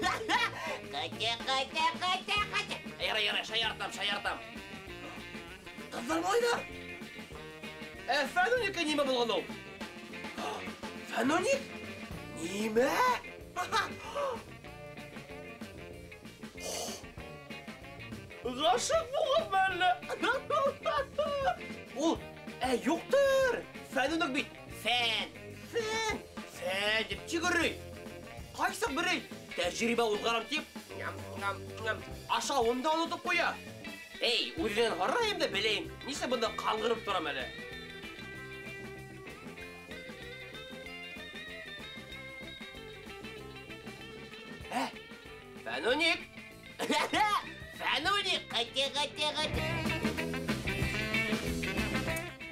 Катя, Катя, Катя, Катя. Ярай, ярай, шаяртам, шаяртам. Кызлар, малайлар. Фәнүникка нимә булган ул? Фәнүник? Нимә? Гашык булган мәллә? Ул, юктыр. Фәнүник бит. Фән, фән, фән дип чигерей. Кайсы берей тәҗрибә узгарам дип, ашавын да онытып куя. Эй, үзеннән карайым да беләм. Нишләп монда каңгырып торам әле? Фәнүник! Фәнүник, катя, катя, катя.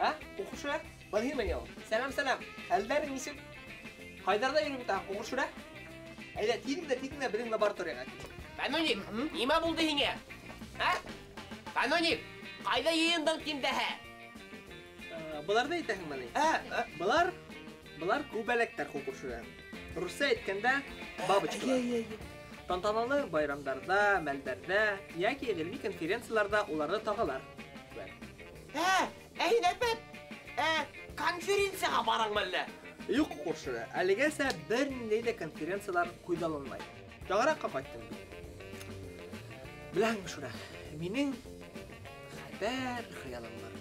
Ә, укучылар, был һин мени ул? Сәлам, сәлам. Хәлләрең ничек? Кайдарда йөреп ятаң, укучылар? Әйдә, тиз генә, тиз генә безнең лабораториягә. Фәнүник, нимә булды һиңә? Ә? Фәнүник, кайда йыйындың тимдәһә? Быларны әйтәһеңме ни? Былар күбәләктәр, укучылар. Русча әйткәндә, бабочкалар. Тантаналы байрамдарда, мәлдәрдә яки гыйльми конференцияләрдә уларны тагалар. Әй, нәпәт! Конференцияга бараң мәллә? Юк, укучылар, әлегәчә бернинди дә конференцияләр куйдалынмай. Яңаракка кайттым бит. Беләһеңме, Шура, минең хәтәр хыялым бар.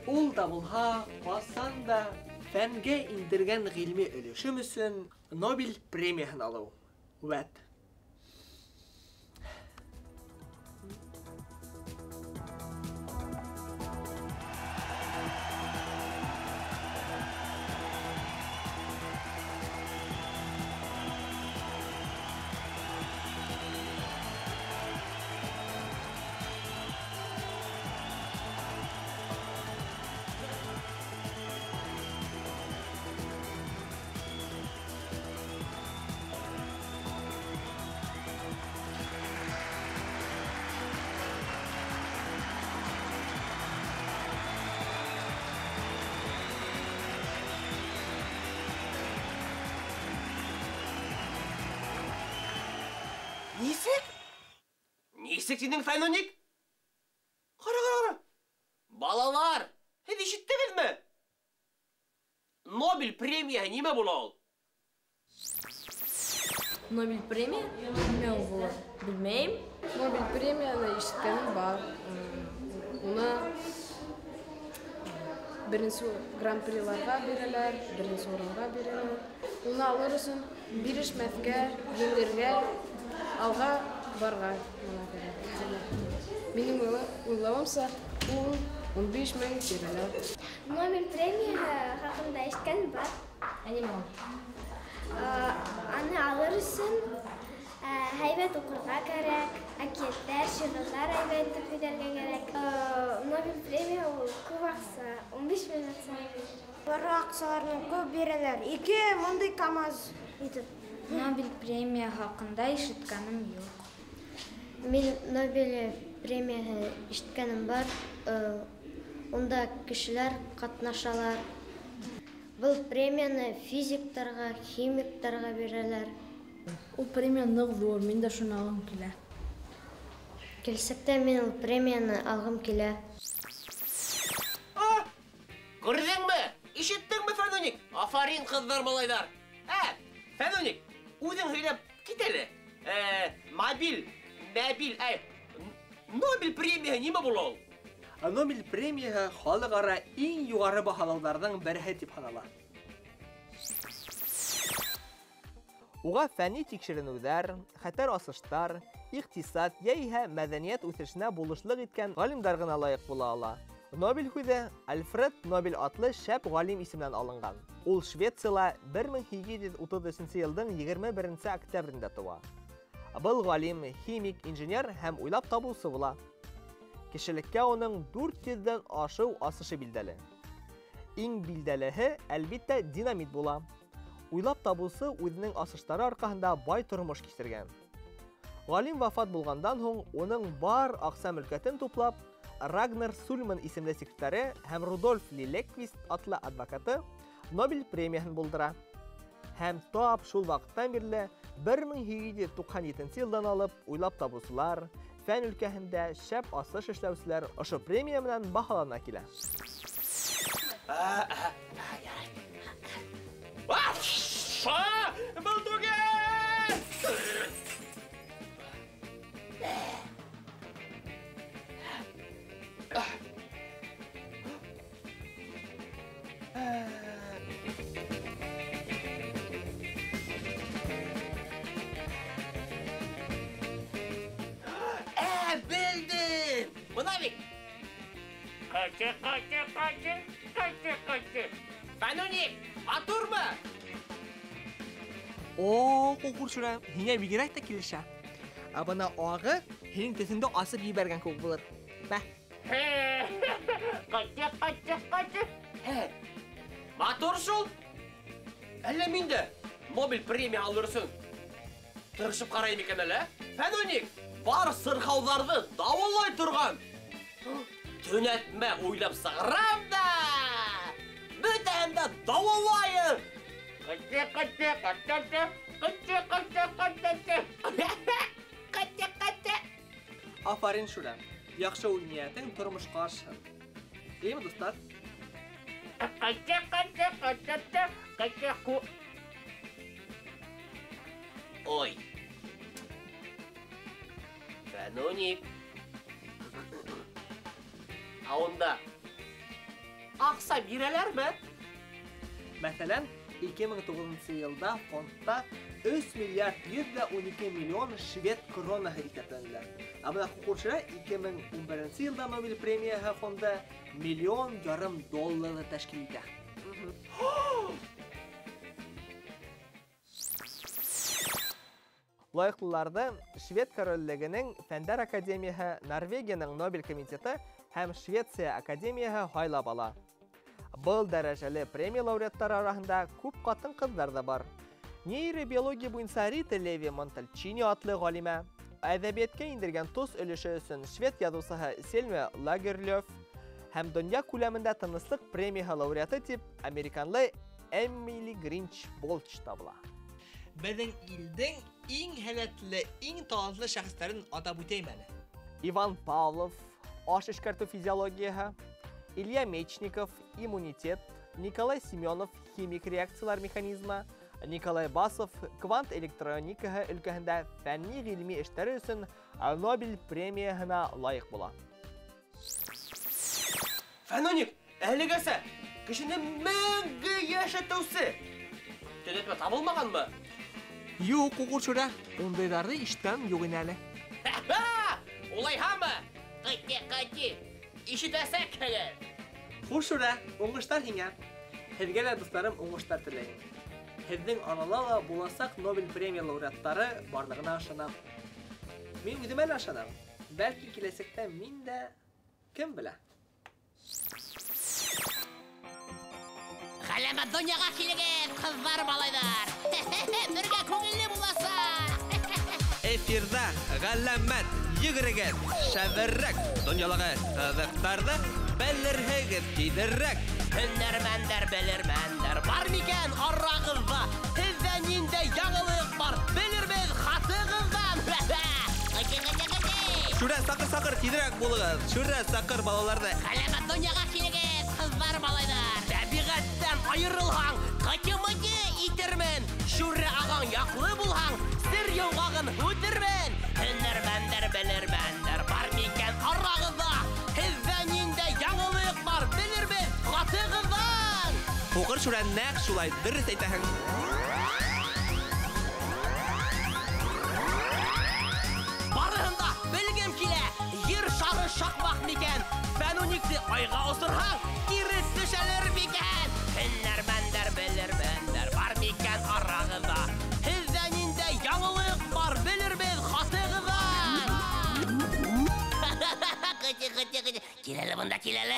Ул да булһа, касан да фәнгә индергән гыйльми өлешем өчен Нобель премияһын алыу. Вәт. Нисек? Нисек синең Фәнүник? Кара, кара, кара. Балалар, һеҙ ишеттегеҙме? Нобель премияһы нимә була ул? Нобель премия? Нимә ул була? Белмәйем. Нобель премияны ишеткәнем бар. Уны беренсе гран-приларга бирәләр, беренсе урынга бирәләр. Уны алыр өсөн бирешмәҫкә, еңергә, алға барға мына кәрәк. Минең уйлауымса, ул 15 мең бирәләр. Нобель премияһы хаҡында ишеткән бар. Ә нимә ул? Аны алыр өсөн һәйбәт уҡырға кәрәк, әкиәттәр, шиғырҙар һәйбәт итеп һөйләргә кәрәк. Нобель премия ул күп аҡса, 15 мең аҡса. Бар аҡсаларны күп бирәләр. Ике мондый КАМАЗ итеп. Нобель премия хаҡында ишеткәнем юҡ. Мин Нобель премияһы ишеткәнем бар. Унда кешеләр ҡатнашалар. Был премияны физиктарға, химиктарға бирәләр. Ул премия ныҡ ҙур, мин дә шуны алғым килә. Киләсәктә мин ул премияны алғым килә. А! Күрҙеңме? Ишеттеңме, Фәнүник? Афарин, ҡыҙҙар, малайҙар. Фәнүник, үҙең һөйләп кит әле. Мобиль, мобиль, Нобель премияһы нимә була ул? Нобель премияһы халыҡ-ара иң юғары баһалауҙарҙың береһе тип һанала. Уға фәнни тикшеренеүҙәр, хәтәр асыштар, иҡтисад йәиһә мәҙәниәт үҫешенә булышлыҡ иткән ғалимдар ғына лайыҡ була ала. Нобель һүҙе Альфред Нобель атлы шәп ғалим исеменән алынған. Ул Швецияла бер мең һигеҙ йөҙ утыҙ өсөнсө йылдың егерме беренсе октябрендә тыуа. Был ғалим химик, инженер һәм уйлап табыусы була. Кешелеккә уның дүрт йөҙҙән ашыу асышы билдәле. Иң билдәлеһе, әлбиттә, динамит була. Уйлап табыусы үҙенең асыштары арҡаһында бай тормош кисергән. Ғалим вафат булғандан һуң уның бар аҡса мөлкәтен туплап, Рагнар Сульман исемле секретаре һәм Рудольф Лилеквист атлы адвокаты Нобель премияһын булдыра. Һәм тап шул ваҡыттан бирле 1897 йылдан алып уйлап табыусылар, фән өлкәһендә шәп асыш эшләүселәр ошо премия менән баһалана килә. Был түгел! Белдем! Бына бит! Ҡаты, ҡаты, ҡаты, ҡаты, ҡаты. Фәнүник, матурмы? О, ҡуҡыр Шүрә, һиңә бигерәк тә килешә. Ә бына ағы һинең төҫөңдө асып ебәргән кеүек булыр. Бә. Ҡаты, ҡаты, ҡаты. Матур шул. Әллә мин дә Нобель премия алыр өсөн тырышып ҡарайым икән әле, Фәнүник, бар сырхауҙарҙы дауалай торған төнәтмә уйлап сығарам да, бөтәһен дә дауалайым. Ҡаты, ҡаты, ҡаты, ҡаты, ҡаты, ҡаты, ҡаты, ҡаты. Афарин, Шүрә. Яҡшы уй-ниәтең тормошҡа ашһын. Эйме, дуҫтар? Ҡаты, ҡаты, ҡаты, ҡаты, ҡу. Ой. Фәнүник. Ә унда аҡса бирәләрме? Мәҫәлән, 2009 йылда фондта 3 миллиард 112 миллион швед кронаһы иҫәпләнелә. Ә бына Ҡуҡыр Шүрә 2011 йылда Нобель премияһы фонды 1,5 миллион долларҙы тәшкил итә. Лайыҡлыларҙы Швед короллегенең Фәндәр академияһы, Норвегияның Нобель комитеты һәм Швеция академияһы һайлап ала. Был дәрәжәле премия лауреаттары араһында күп ҡатын-ҡыҙҙар ҙа бар. Нейробиология буйынса Рита Леви Монтальчини атлы ғалимә, әҙәбиәткә индергән тос өлөшө өсөн швед яҙыусыһы Сельма Лагерлёф һәм донъя күләмендә тыныслыҡ премияһы лауреаты тип американлы Эмили Гринч Болч табыла. Беҙҙең илдең иң һәләтле, иң талантлы шәхестәрен атап үтәйем әле. Иван Павлов, аш эшкәртеү физиологияһы, Илья Мечников, иммунитет, Николай Семенов, химик реакциялар механизмы, Николай Басов, квант электроникаһы өлкәһендә фәнни ғилми эштәре өсөн Нобель премияһына лайыҡ була. Фәнүник, әлегәсә кешене мәңге йәшәтеүсе төнәтмә табылмағанмы? Юҡ, Ҡуҡыр Шүрә, ундайҙарҙы ишеткәнем юҡ ине әле. Улайһамы? Ҡати, ҡати, ишетәсәкһегеҙ. Хуш, Шүрә, уңыштар һиңә. Һеҙгә лә, дуҫтарым, уңыштар теләйем. Һеҙҙең арала ла буласаҡ Нобель премия лауреаттары барлығына ышанам. Мин үҙемә лә ышанам. Бәлки киләсәктә мин дә, кем белә. Ғәләмәт донъяға килегеҙ, ҡыҙҙар, малайҙар. Бергә күңелле буласаҡ. Эфирҙа ғәләмәт йүгерегеҙ, шәберәк донъялағы ҡыҙыҡтарҙы белерһегеҙ тиҙерәк. Һөнәрмәндәр, белермәндәр бар микән арағыҙҙа? Һеҙҙә ниндәй яңылыҡ бар? Белербеҙ хатығыҙҙан. Шүрә, саҡыр, саҡыр, тиҙерәк булығыҙ. Шүрә, саҡыр балаларҙы. Ғәләмәт донъяға килегеҙ, ҡыҙҙар, малайҙар. Тәбиғәттән айырылһаң, ҡаты-мыты итермен. Шүрә ағаң яҡлы булһаң, сер йомғағын һүтермен. Һөнәрмәндәр, белермәндәр бар микән арағыҙҙа? Һеҙҙә ниндәй яңылыҡ бар? Белербеҙ хатығыҙҙан. Һуҡыр Шүрә, нәҡ шулай, дөрөҫ әйтәһең. Барыһын да белгем килә, ер шары шаҡмаҡ микән? Фәнүникте айға осорһаң, кире төшәлер микән? Һөнәрмәндәр, белермәндәр бар микән арағыҙҙа? Һеҙҙә ниндәй яңылыҡ бар? Белербеҙ хатығыҙҙан. Ҡыты, ҡыты, ҡыты. Кил әле бында, кил әле.